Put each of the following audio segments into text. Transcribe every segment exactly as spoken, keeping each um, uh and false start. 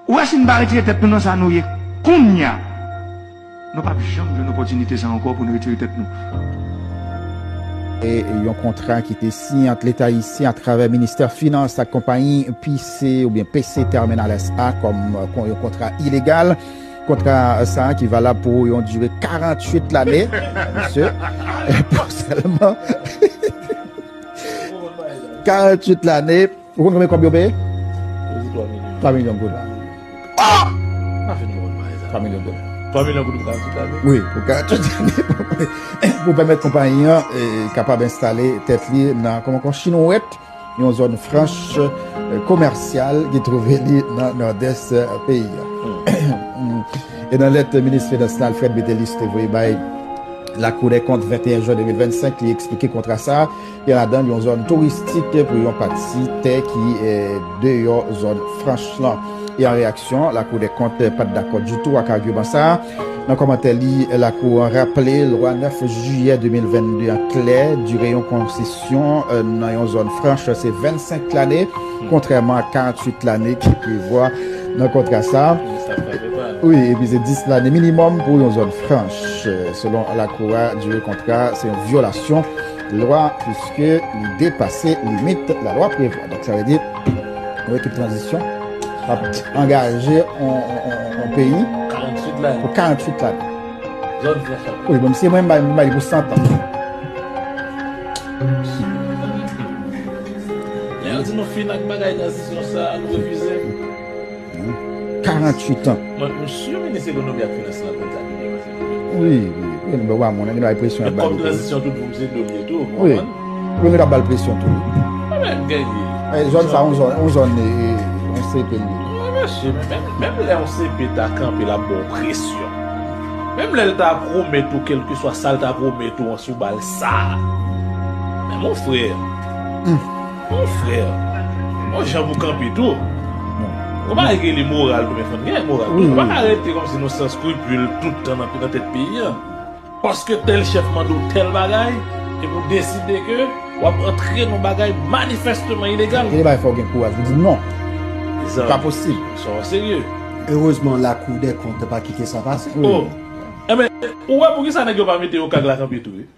Ou wè si n pa retire tèt nou nan sa nou ye kounya, nou p ap janm jwenn opòtinite sa ankò pou n retire tèt nou. E yon kontra ki te siyen ant Leta ayisyen atravè Ministè Finans ak konpayi P C oubyen P C Terminal S A kòm, euh, kon-, yon kontra ilegal. Kontra sa a ki valab pou yon dire karanntuit lane, mesye, pou sèlman karanntuit lane. Ou konn konbyen kòb yo peye? Yo di twa milyon. Twa milyon goud. Ah! Pa fin konprann bagay sa. Twa milyon goud. Twa milyon goud pou karanntuit lane? Wi, pou karanntuit lane. Pou pèmèt konpayi an, eh, kapab enstale tèt li nan, kòman, kòman, Chinwèt, yon zòn franch, eh, komèsyal ki twouve li nan nòdès, eh, peyi a. Hmm. E nan lèt minis finans la, Alfred Métellus te voye bay Lakou dè Kont venteyen jen de mil vennsenk, li eksplike kontra sa a. Gen ladan l yon zòn touristik pou yon pati tè ki, eh, deyò zòn franch lan. E an reyaksyon, Lakou dè Kont pa t dakò ditou ak agiman sa a. Nan kòmantè li, Lakou an raple lwa nèf jiyè de mil vennde an klè, dire yon konsesyon, eh, nan yon zòn franch se vennsenk lane, kontrèman ak karanntuit lane ki prevwa nan kontra sa a. Wi, epi se dis lane minimòm pou yon zòn franch, eh, selon Lakou a, dire kontra se yon vyolasyon lwa, piske li depase limit lalwa prevwa. Donk, sa vle di, yon ekip tranzisyon ap angaje yon, yon, yon, yon peyi karanntuit lane. Pou karanntuit lane. Zòn franch. Wi, bon, si mwen, m bay, m bay pou san tan. Lè yo di nou fin ak bagay tranzisyon sa, nou refize. Karanntuit an. Mwen, m si minis ekonomi ak finans lan konn sa pi byen pase nou. Wi, wi, wi, nou pa moun, nou bay presyon. Men kòm tranzisyon, tout moun se do l ye tou, ou konprann? Wi, nou ta ba l presyon tou. Mwen menm, gen li. Eh, zòn sa, yon zòn, yon zòn, eh, eh, yon C P li. Wi, mesye, men menm, menm lè yon C P ta kanpe, l ap ba w presyon. Menm lè l ta pwomèt ou, kèlkeswa sa l ta pwomèt ou, sou bal sa. Men mon frè. Mon frè. Yon jan pou kanpe tou. Ou pa rele moral tou, men fò n gen moral tou. Nou pa ka rete kòmsi nou san skripil tout tan nan, nan tèt peyi a. Paske tèl chèf mande w tèl bagay, epi w deside ke w ap antre nan bagay manifèsteman ilegal. Gen de bagay fò w gen kouraj pou di non. Mezanmi, pa posib. Sa w serye. Erezman, Lakou dè Kont pa kite sa pase. Oh. Enben, ou wè poukisa nèg yo pa mete Okag la kanpe tou, wi?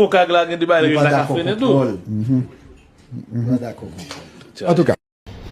Okag la gen de bagay yo ta ka frennen tou. Nou pa dakò pou kòl. Antouka.